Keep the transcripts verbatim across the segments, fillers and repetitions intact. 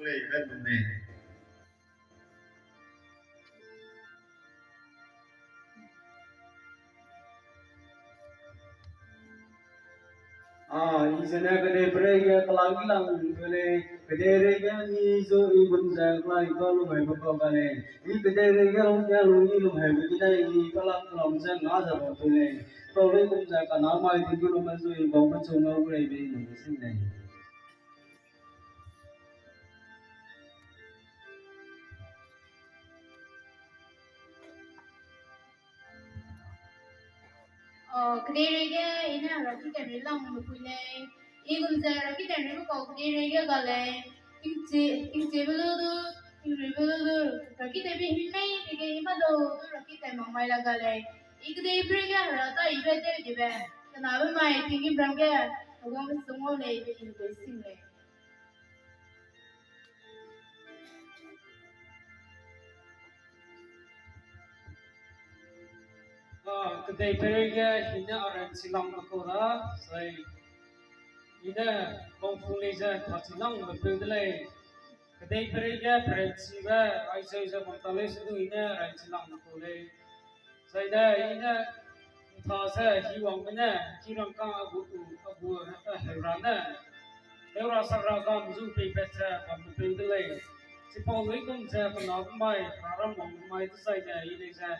Lei, ben bam lei. A, i zene kedeiperei ge kelang i lang gu lei, kedeirei ge ni zu i gum ze kelai ka lu mai be kau ga lei, i kedeirei ge lung ge lu i lung hei be gidai i kelak kelak ze nga ze bam tu lei, kau lei gum ze kana mai di gu lu mai zu i bam be chu ngau gu lei be i lu sing lei. Kedeirei ge i ne rakiteirei lang be pui lei. I gum ze rakiteirei be kau kedeirei ge ga lei. Tingchi, tingchibe lu du, tingruibe lu du, rakiteibe himei pe ge i ma dau du rakitei mak mai la ga lei. I kedeiperei ge hera ta i be tew dibe, kenabe mai tinggîm ram ge, heguang be sung ngau lei be i lu sing lei. A, kedeiperei ge i ne a ranchi lang be kau da, zai i ne bangpung lei ze tachi lang be peu de lei. Kedeiperei ge peranchibe, aizeu ze bam ta lei se du i ne ranchi lang be kau lei. Zai ne i ne ntha ze hiwangbe ne, ki rangkâng a gu, a gu, a heu ra ne, tew ra sak ra gam zu peipat ze bam be peu de lei. Chipau luigum ze kenabe mai, raram wangbe mai dezaine i lei ze,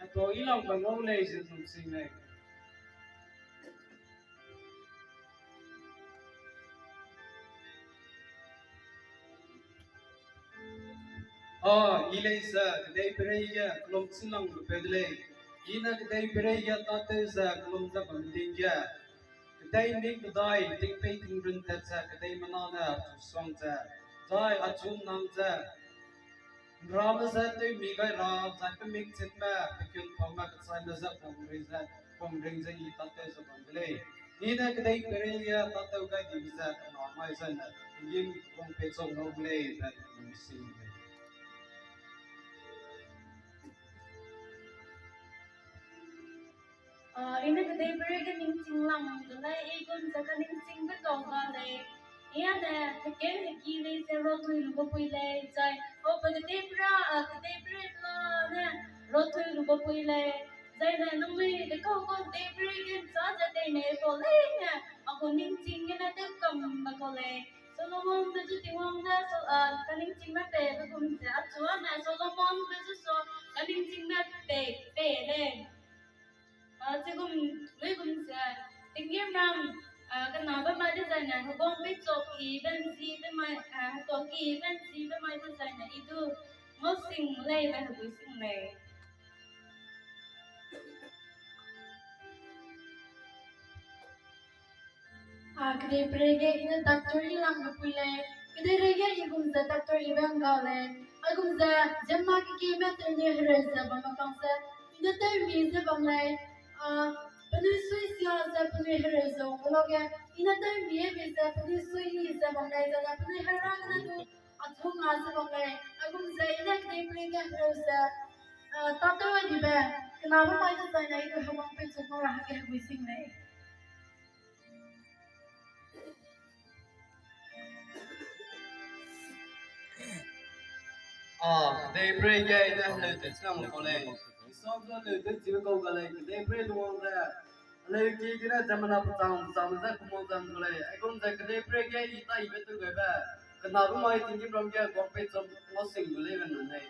hetua i lang be ngau lei ze num sing lei. A, i lei ze kedeiperei ge kelum chi lang be peu de lei. I ne kedeiperei ge tâtew ze kelum ze bam ting ge, kedei mik kedai tingpei tingrun tat ze kedeimena ne achu suang ze, zai achu nang ze, nrame ze tewmi gai ra, zai pe mik chitme, pe kunpaume kechaime ze pumring ze, pumring ze i tâtew ze bam de lei. I ne kedeiperei ge tâtew gai dibe ze kena mai zene, tinggîm wang pei chau ngau gu lei be i lu sing lei. A, i ne kedeiperei ge ningching lang de lei, i gum ze kaningchingbe kau ga lei. I â ne hekeu heki lei ze rotui lu be pui lei, zai, o pe kedeiperei, a, kedeiperei pela ne rotui lu be pui lei. Zai ne nangnui dekau kau kedeiperei ge nchâ ze tei mei kau leine, a gu ningching gene tewkam be kau lei. Solomonbe zu Tingwang ne so, a, kaningchingme pei be gum ze, achu â ne Solomonbe zu so kaningchingme pei, pei lei. A, chigum, luigum ze, tinggîm ram, a, kenabe mai dezaine, heguang peichau ki benzibe mai, a, hetua ki benzibe mai dezaine, i du ngau sing lei be hegui sing lei. A, kedeiperei ge i ne doctor i lang be pui lei. Kedeirei ge i gum ze doctor i be ngga lei. Aigum ze, ziemmena kekime tew nui hereu ze bamme kang ze, i ne tewmi ze bam lei. A, penui sui sia ze penui hereu ze wang lage, i ne tewmi be ze penui sui ni ze bam lei, zene penui hera gene du achu nga ze bam lei. Aigum ze i ne kedeiperei ge hereu ze, a, tâtew dibe, kenabe mai dezaine i du heguang peichu kau ra hangge hegui sing lei. A, kedeiperei ge i ne heleu tew chi lang kau lei. Isua zu heleu tew chibe kau ga lei, kedeiperei lungwang ze, heleu ki gene ziemmena pechang pechang ze kumwang zang kau lei. Aigum ze kedeiperei ge i taibe tew gaibe, kenabe mai tinggîm ram ge heguang peichu ngau sing gu lei be num lei.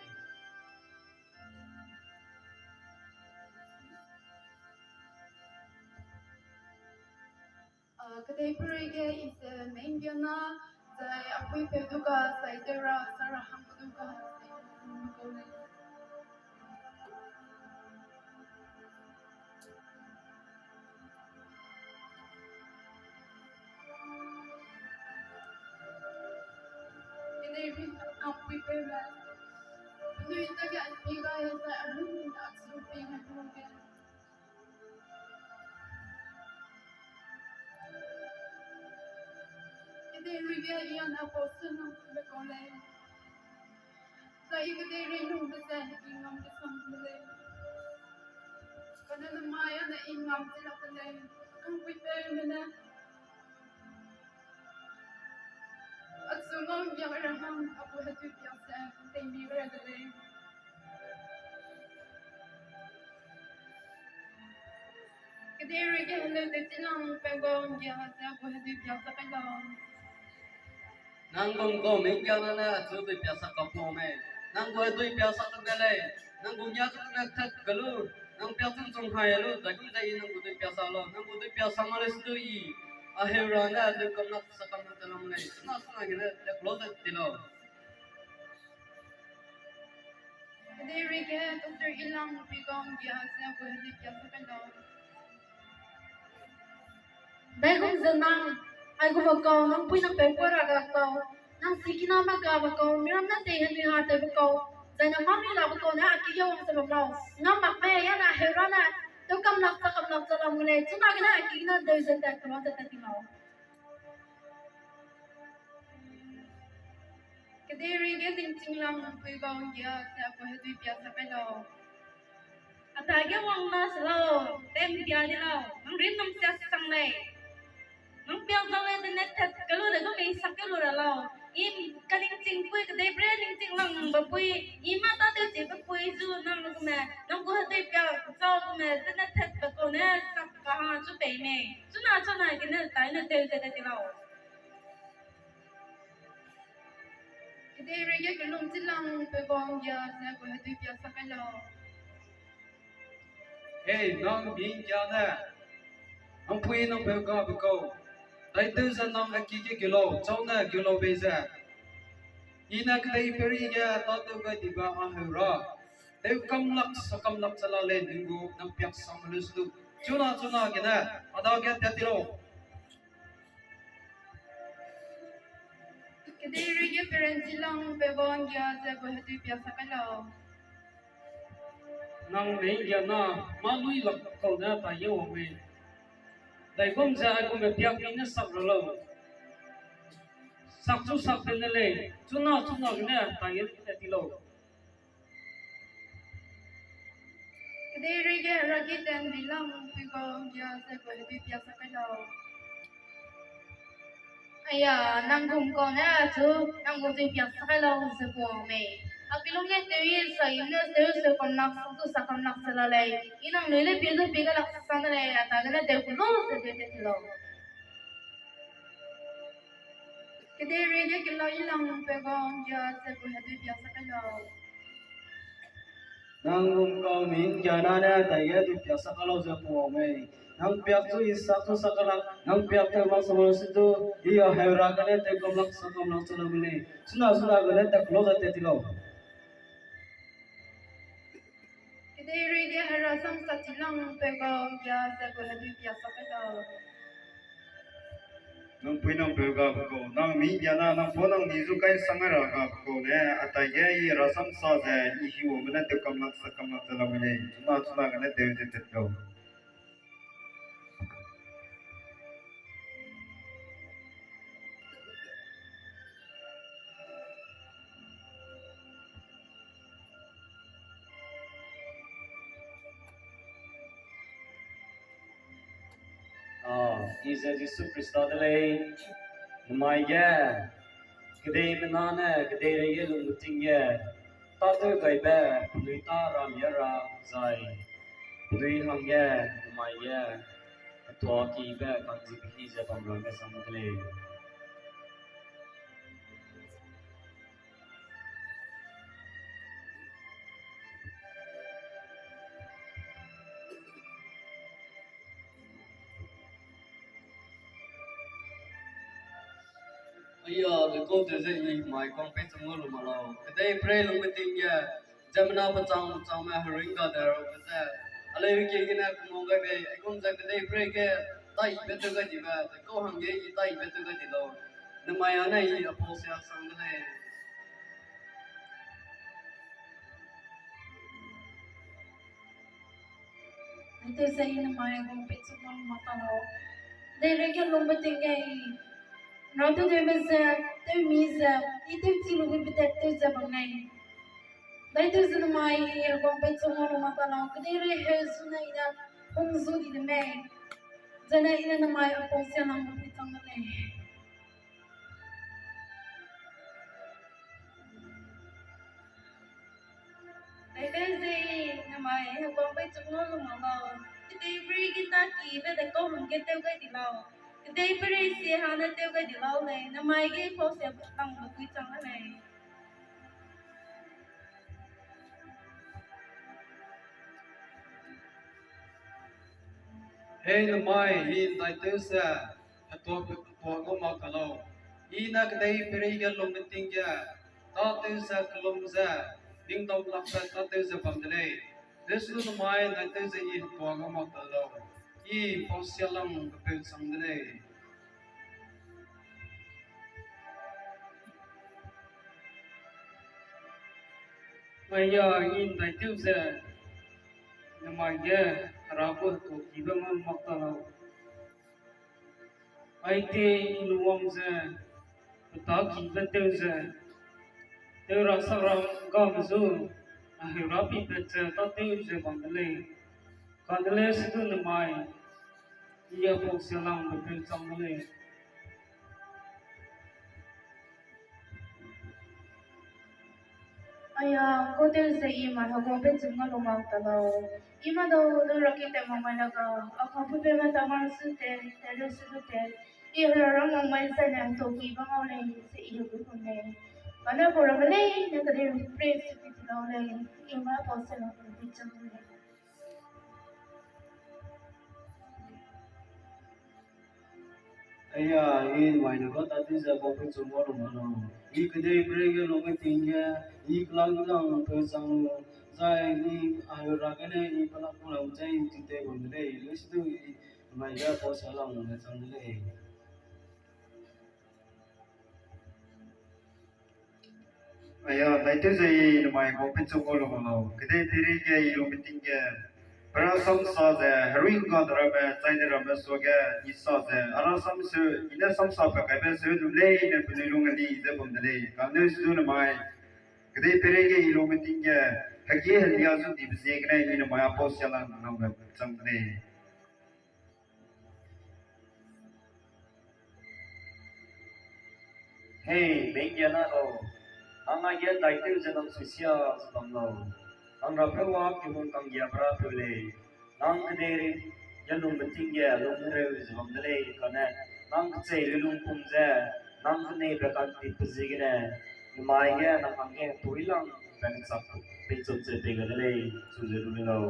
A, kedeiperei ge i ze Mengbiana, zai apui peu du ga, zai tew ra, Sara hangge du ga, zai kau lei. Kedeiperei ge apui peu me, penui dage a pi ga ya zai a lung a chu pi me kau ge. Kedeirei ge i â ne apostle nang be kau lei. Zai i kedeirei lungbe ze i ngam kesang de lei. Kane namai â ne i ngam chi lak de lei. Kangpui peu me ne Achu ngau ngia ra hang, apu hedui piak se, tei mi ra de lei. Kedei rui ge heleu de chilang pe ngau ngia ze, apu hedui piak se kai lau. Nang gum kau mei ngia na ne achu dui piak sak kau pau mei. Nang gu hedui piak sak de lei. Nang gu ngia chu ne tat ka lu. Nang piak chu chung hai lu. Dai gum ze i nang gu dui piak sak lau. Nang gu dui piak sak ma le su du i. A heu ra ne dui kam lak sak kam lak te lam lei. Suna suna gene te close ti lau. Kedei rui ge Doctor Ilang pui ngau ngia ze apu hedui piak se kai lau. Dai gum ze nang, aigum kau, nang pui nang peu kua ra ga kau, nang sikiname ga be kau, miram ne tei henui ha tei be kau, zai nang mami la be kau ne a ki ge wang ze bam lau. Ngam mak mei, ya ne heu ra ne, tew kam lak, sa kam lak, sa lam gu lei, chuna gene a ki gene deu ze tat, kela ze tat ti lau. Kedei rui ge Ningchinglang pui ngau ngia ze apu hedui piak se kai lau. A ta ge wang na se lau, tem piak di lau, nang rim nang sia sang lei. Nang piak zau le de ne tat ka lu de gu mei sak ke lu ra lau. I Kaningching pui kedei bre Ningchinglang be pui, i mâ tâtew chi be pui zu nang gu me, nang gu hedui piak zau gu me, de ne tat be kau ne sak ka hang chu pei mei. Chuna chuna gene tai ne tew ze tat ti lau. Kedei rui ge Kelungchilang pui ngau ngia ze apu hedui piak se kai lau. Hei, nang mi ngia ne, nang pui nang peu ga be kau, dai tew ze nang a ki ge keu lau, chau ne keu lau bei ze. I ne kedei peri ge tâtew gai dibe a heu ra, tew kam lak, sa kam lak ze la lei ning gu nang piak sang me lu su du. Chuna chuna gene, a dage tat ti lau. Kedei rui ge Peranchilang pui ngau ngia ze apu hedui piak se kai lau. Nang mei ngia na, mâ lui lak kau ne tai ge wang mei. Dai gum ze aigum me piak mi ne sak ra lau. Sak chu sak de ne lei, chuna chuna gene tai ge tat ti lau. Kedei rui ge Ragiten Rilang pui ngau ngia ze apu hedui piak se kai lau. Aya, nang gum kau ne achu, nang gu dui piak se kai lau ze pu wang mei. A kilung ge tew i sa i ne tew se kam lak, sa tu sa kam lak ze la lei. I nang lui le pie du pie ga lak sang de lei, a ta gene tew ku lu ze tew tat ti lau. Kedei rui ge Kelailang pui ngau ngia ze apu hedui piak se kai lau. Nang gum kau mi ngia na ne tai ge dui piak sak ka lau ze pu wang mei. Nang piak chu i sak chu sak ka lak, nang piak tew mak sa mak su du, i a heu ra gene tew kam lak sa kam lak chu lau mei lei. Chuna chuna gene tat close tat ti lau. Kedei rui ge Herasam Sachilang pui ngau ngia ze apu hedui piak se kai lau. Nang pui nang peu ga be kau, nang mi ngia na, nang pau nang ni zu kai sang ra ga be kau ne, a tai ge i Herasam Sa ze i hiwangbe ne tew kam lak sa kam lak ze la mei lei, chuna chuna gene tew ze tat lau. A, i ze Jisu Khrista de lei, namai ge, kedeimena ne kedeirei ge lungbe ting ge, tâtew gaibe, penui tâ ra lia ra zai, penui hangge, namai ge, atuakibe kangzibe hi ze bam ra ge sang de lei. Aya, dekau tew ze i mai kang pei chang lu ma lau. Kedei pray lungbe ting ge, ziemmena pechang pechangme heringga de rabe ze, aleu kie gene kemau gai bei, aigum ze kedei pray ge, taibe tew gai dibe, dekau hangge i taibe tew gai di lau. Nemai â ne i apau sia sang de lei. Aitew ze i nemai gu peichuk bam ma ta lau. Deirei ge lungbe ting ge i, rautewdeme ze, tewmi ze, i tewchi lube petat tew ze bam lei. Daitew ze nemai i gu peichuk bam ma ta lau. Kedeirei heu zu ne i ne hung zu di de mei. Zene i ne nemai apau sia nang gu peichang de lei. Ai, tewze i namai heguang peichum ngau lu mak lau. Kedei perei ge ta kibe de kau hangge tew gai di lau. Kedei perei sie hane tew gai di lau lei. Namai ge pau se langbe pui chang lei. Hei namai, i ’ndaitew ze hetuâ, hetuâ ngau mak ta lau. I ne kedei perei ge lungbe ting ge, tâtew ze kellum ze, ning dau lakbe tâtew ze bam de lei. Lesu namai ’ndaitew ze i hetuâ ngau mak ta lau. I pau sia lang kepeu chang de lei. Aia, i ’ndaitew ze namai ge Hera gu hetuâkibe ngau mak ta lau. Aite i luwang ze, petâkibe tew ze, tew ra sak ra game zu, a heu ra pipat ze tâtew ze bam de lei. Kane lesu du namai, i a pau sia langbe peu chang de lei. Aia, kau tew ze i mai heguang peichum ngau lu mak ta lau. I mâ dau du ra ki tew mak mai la ga, a kang pepeume ta mang su te, te lu su du te, i hera ra mak mai zene hetuâkibe ngau lei, ze i heu gu pum lei. Kane pau ramme leine kedei perei su ki ti lau lei, i mai pau sia langbe peu chang de lei. Aia, i mai ne ga tâtew ze bau peichum ngau lu mak lau. I kedei perei ge lungbe ting ge, i kelak i lang peu chang lu, zai i a heu ra gene i pelak gu lam ze i ti tew bam de lei, lesu du i mai ge pau sia langbe chang de lei. Aia, ’ndaitew ze i namai bau peichum ngau lu mak lau. Kedei perei ge i lungbe ting ge, pe rasam sa ze herui ’ngga de ramme, chai de ramme suage i sa ze, a rasam seu, i ne samsa pe kaibe seu num leine penui lung heli ze bam de lei. Kane lesu du namai, kedei perei ge i lungbe ting ge, hege helia zu dibe ziegene i namai a pau sia lang nangbe chang de lei. Hei, mengge na lau, nang aige ’ndaitew ze nang suisia ze bam lau. Nang rapeu a kehung kanggiabe rapeu lei. Nang kedei ge lungbe ting ge lung hereu ze bam de lei, kane nang kecheibe lungpum ze, nang keneibe kantipbe ziegene, namai ge nang hangge hetuâ langbe kechak peichum ze pei ga de lei, chu ze lu le lau.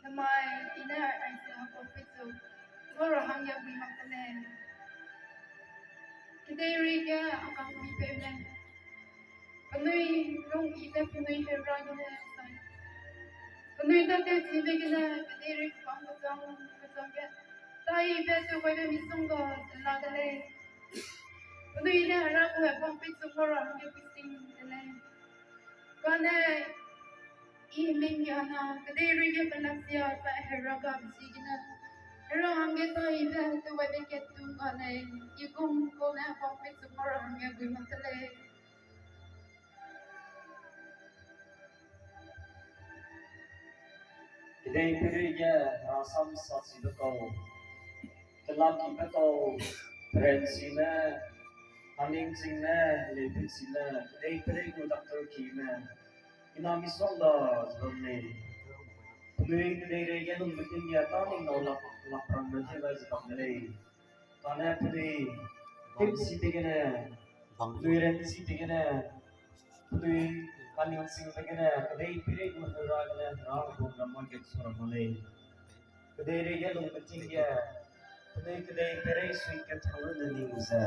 Namai, i ne aize heguang peichum ngau ra hangge gui mak te lei. Kedeirei ge a kang pipeu lei. Penui lung i ze penui heu ra gene sai, penui tâtewchibe gene kedeirei kebang kechang kechang ge, taibe tewgaibe misongga ze la de lei. Penui ne Hera gu heguang peichum ngau ra hangge gui sing de lei. Kane i mengge na kedeirei ge pelak sia zai Hera gabe ziegene, Hera hangge taibe tewgaibe kat tu ga lei, i gum kau ne heguang peichum ngau ra hangge gui mak te lei. Kedeiperei ge rasam sachibe kau, kelakibe kau, peranchime, haningchingme, leupechime, kedeiperei gu doctor kime, i na misongga ze bam lei. Penui kedeirei ge lungbe ting ge tâ ning nâu lak, lak rangbe tew gai ze bam de lei. Kane penui tewchibe gene, penui ranchibe gene, penui haningchingbe gene, kedeiperei gu Hera gene Hera gu ramme ge chu ra mak lei. Kedeirei ge lungbe ting ge, penui kedeiperei sui kat thang lu ne ning ze,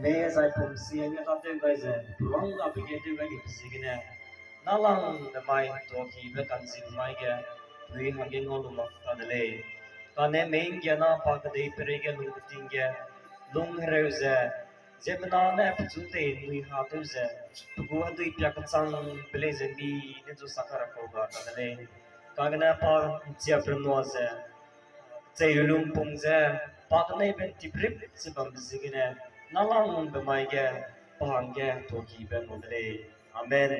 mei zai pum sie ne tâtew gai ze, peruang gabe ge tew gai dibe ziegene, nalangbe mai tuâkibe ka'nchibe mai ge, penui hangge ngau lu mak ta de lei. Kane mengge na pa kedeiperei ge lungbe ting ge, lung hereu ze, ziemmena ne pechu tei nui ha tew ze, pe gu hedui piak kechangbe lei ze mi ne zu sak ra kau ga ta de lei. Kagene pa ’nchiaprunua ze, cheilu lungpung ze, pa keneibe ’ntiprip ze bambe ziegene, nalangbe mai ge, pa hangge tuâkibe ngau de lei. Amen.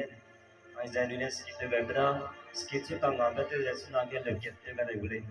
Mai zai nui ne skit tew gai be da, skit chu kangga be tew ze chuna ge leukat tew gai dai gu lei.